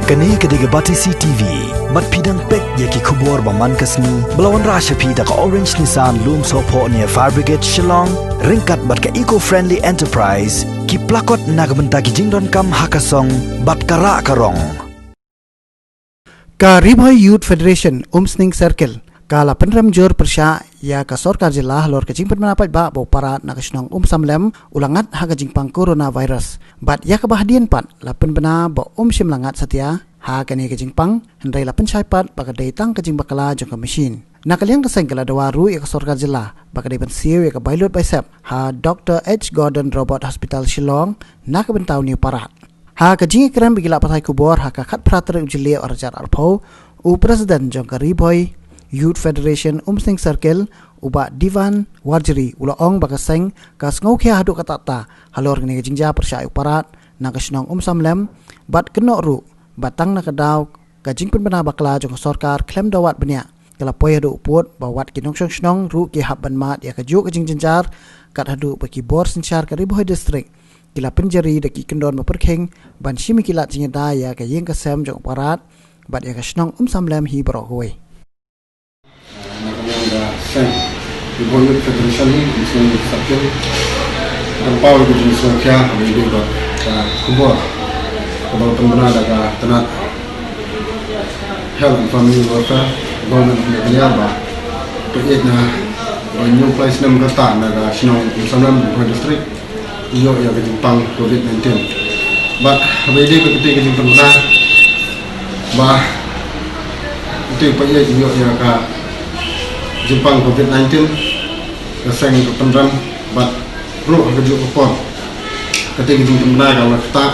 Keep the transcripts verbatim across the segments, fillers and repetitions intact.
Kane ka dei ka Batesi T V. Bad phi dang peit ïa ki khubor ba man ka sngi ba la wanrah sha phi da ka Orange Nissan Lumsohphoh near Fire Brigade Shillong, ryngkat bad ka Eco Friendly Enterprise, ki plakot na ka bynta ki jingdonkam ha ka song bad ka rah ka rong. Ka Ri Bhoi Youth Federation Umsning Circle ka la pynrem jur pyrshah ïa ka sorkar jylla halor ka jingpynbna paidbah ba u parat na ka shnong Umsamlem u la ngat ha ka jingpang coronavirus. Bad ïa kaba hadien pat la pynbna ba um shym la ngat satia ha kane ka jingpang, hynrei la pynshai pat ba ka dei tang ka jingbakla jong ka machine. Na ka liang ka seng ka la dawa ruh ïa ka sorkar jylla ba ka dei ban siew ïa ka bai lut bai sep ha Doctor H Gordon Roberts Hospital Shillong na ka bynta une u parat. Ha ka jingïakren bad ki lad pathai khubor ha ka khatphra tarik u Jylliew arhajar arphew, u President jong ka Ri Bhoi Youth Federation Umsning Circle, u Bah Divan Warjri, u la ong ba ka seng ka sngewkhia haduh katta katta halor kane ka jingjia pyrshah ïa u parat na ka shnong Umsamlem, bad kynnoh ruh ba tang na ka daw ka jingpynbna bakla jong ka sorkar khlem da wad bniah ka la poi haduh u pud, ba wat ki nongshong shnong ruh ki hap ban mad ïa kajuh ka jingjynjar, kat haduh ba ki bor synshar ka Ri Bhoi District ki la pynjari da ki kyndon ba pyrkhing ban shim ïa ki lad jingïada ïa ka ïing ka sem jong u parat bad ïa ka shnong Umsamlem hi baroh kawei. Na ka liang ka seng Ri Bhoi Youth Federation hi, Umsning Circle, kan paw ïa ka jingsngewkhia ha kaba ïadei bad ka khubor kaba la pynbna da ka tnat Health and Family Welfare, Government of Meghalaya, ba ka ïeit na ba hynñiew phew snem ka rta na ka shnong Umsamlem, Ri Bhoi District, ïoh ïa ka jingpang covid nineteen. Bad haba ïadei bad katei ka jingpynbna ba katei ba ïeit ïoh ïa ka jingpang covid nineteen, ka seng ka pynrem bad ruh ha kajuh ka por katei ka jingpynbna ka la ktah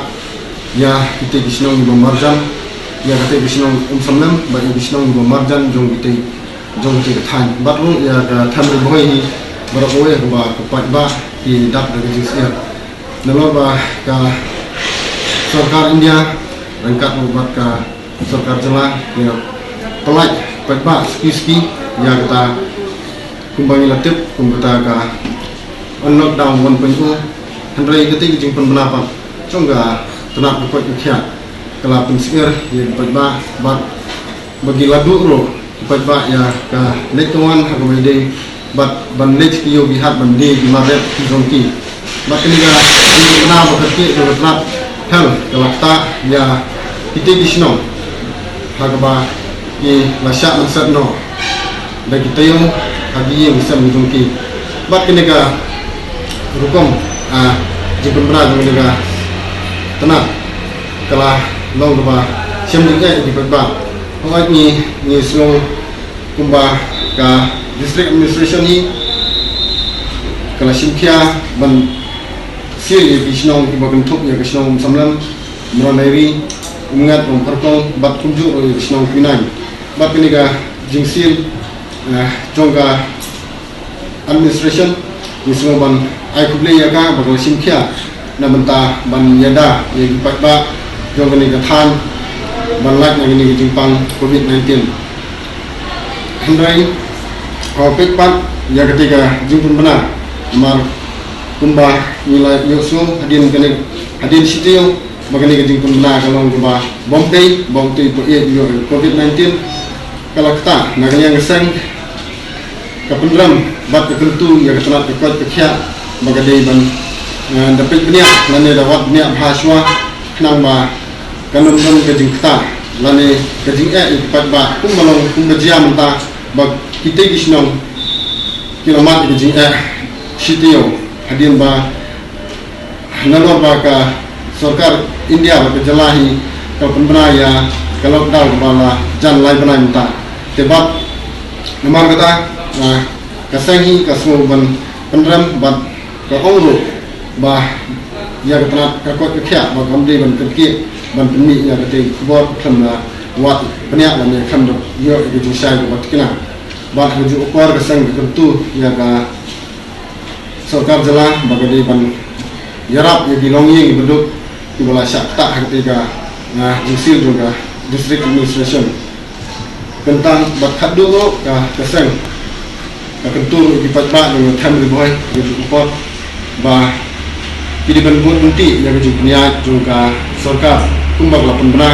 ïa kitei ki shnong kiba marjan, ïa katei ki shnong Umsamlem bad ïa ki shnong kiba marjan jong kitei, jong kitei ki thaiñ. Bad ruh ïa ka thaiñ Ri Bhoi hi baroh kawei kaba ka paidbah ki dap da ka jingsyier. Nalor ba ka sorkar India ryngkat ruh bad ka sorkar jylla ki la pyllait paidbah suki suki ïa kata, kumba ngi la tip kum kata ka lockdown one point oh, hynrei katei ka jingpynbna pat jong ka tnat ka koit ka khiah ka la pynsyier ïa ki paidbah bad ba ki la duh ruh ki paidbah ïa ka leit ka wan ha kaba ïadei bad ban leit ki ïew ki hat ban die ki mar rep ki jong ki. Bad kane ka jingpynbna ba ka kieh jong ka tnat health ka la ktah ïa kitei ki shnong ha kaba ki la shah ban set noh da ki taïew ha ki ïing ki sem ki jong ki. Bad kane ka rukom, ah, jingpynbna jong kane ka tnat ka la long kaba shem jingeh ïa ki paidbah. Hooid, ngi, ngi sngew kumba ka District Administration hi ka la shim khia ban seal ïa ki shnong kiba kynthup ïa ka shnong Umsamlem, Mawryngkneng, Umngat, Umphyrkong bad kumjuh ruh ïa ka shnong Kynaiñ. Bad kane ka jingseal, eh, jong ka administration, ngi sngew ban ai khublei ïa ka ba ka la shim khia na bynta ban ïada ïa ki paidbah jong kane ka thaiñ ban lait na kane ka jingpang covid nineteen. Hynrei haba peit pat ïa katei ka jingpynbna, namar kumba ngi la ïohsngew hadien kane, hadien shi taïew ba kane ka jingpynbna ka long kaba bym dei, ba utei u paid u ïoh covid nineteen, ka la ktah na ka liang ka seng ka pynrem bad ka kyntu ïa ka tnat ka koit ka khiah ba ka dei ban, eh, da peit bniah lane da wad bniah bha shuwa khnang ba kan ym don ka jingktah lane ka jingeh ïa ki paidbah kumba long kumba jia mynta ba kitei ki shnong ki la mad ïa ka jingeh shi taïew hadien ba nalor ba ka sorkar India bad ka jylla hi ka pynbna ïa ka lockdown kaba la jan lai bnai mynta. Te bad namar kata, ah, ka seng hi ka sngew ban pynrem bad ka ong ruh ba ïa ka tnat ka koit ka khiah ba kam dei ban kyrkieh ban pynmih ïa katei ka khubor khlem da wad bniah lane khlem da ïoh ïa ka jingshai kaba thikna. Bad ha kajuh ka por ka seng ka kyntu ïa ka sorkar jylla ba ka dei ban ïarap ïa ki longïing kiba duk kiba la shah ktah ha katei ka, ah, jingseal jong ka District Administration. Kyntang bad khatduh ruh ka, ka seng ka kyntu ruh ïa ki paidbah jong ka thaiñ Ri Bhoi ha kajuh ka por ba ki dei ban bud lynti ïa ka jingpynïaid jong ka sorkar kumba ka la pynbna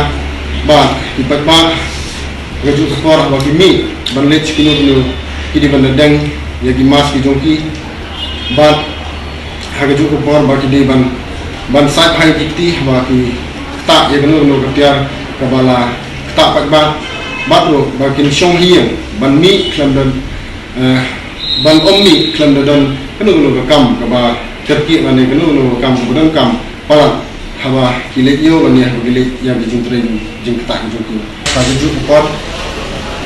Bad ki paidbah, ha kajuh ka por ba ki mih ban leit sha kino kino, ki dei ban da deng ïa ki mask ki jong ki. Bad ha kajuh ka por ba ki dei ban, ban sait ha ki kti ba ki ktah ïa kano kano ka tiar kaba la ktah paidbah. Bad ruh ba kin shong ha ïing ban mih khlem da, eh, ban ym mih khlem da don kano kano ka kam kaba kyrkieh lane kano kano ka kam kaba donkam palat haba ki leit ïew lane haba ki leit ïa ki jingtrei jingktah ki jong ki. Ka juh ka por,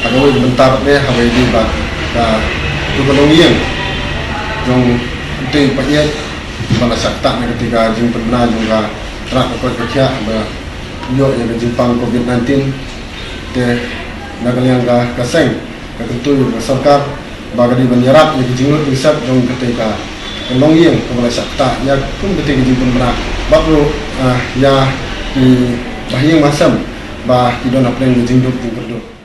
ha kawei ka bynta pat ne haba ïadei bad ka, tu ka longïing jong utei u paid ba la shah ktah na katei ka jingpynbna jong ka tnat ka koit ka khiah ba ïoh ïa ka jingpang covid nineteen. Te na ka liang ka, ka seng ka kyntu ïa ka sorkar ba ka dei ban ïarap ïa ka jinglut jingsiat jong katei ka, ka longïing kaba la shah ktah ïa kum katei ka jingpynbna bad ruh, ah, ïa ki bahaïing bahasem ba ki don hapdeng ka jingduk jingkyrduh.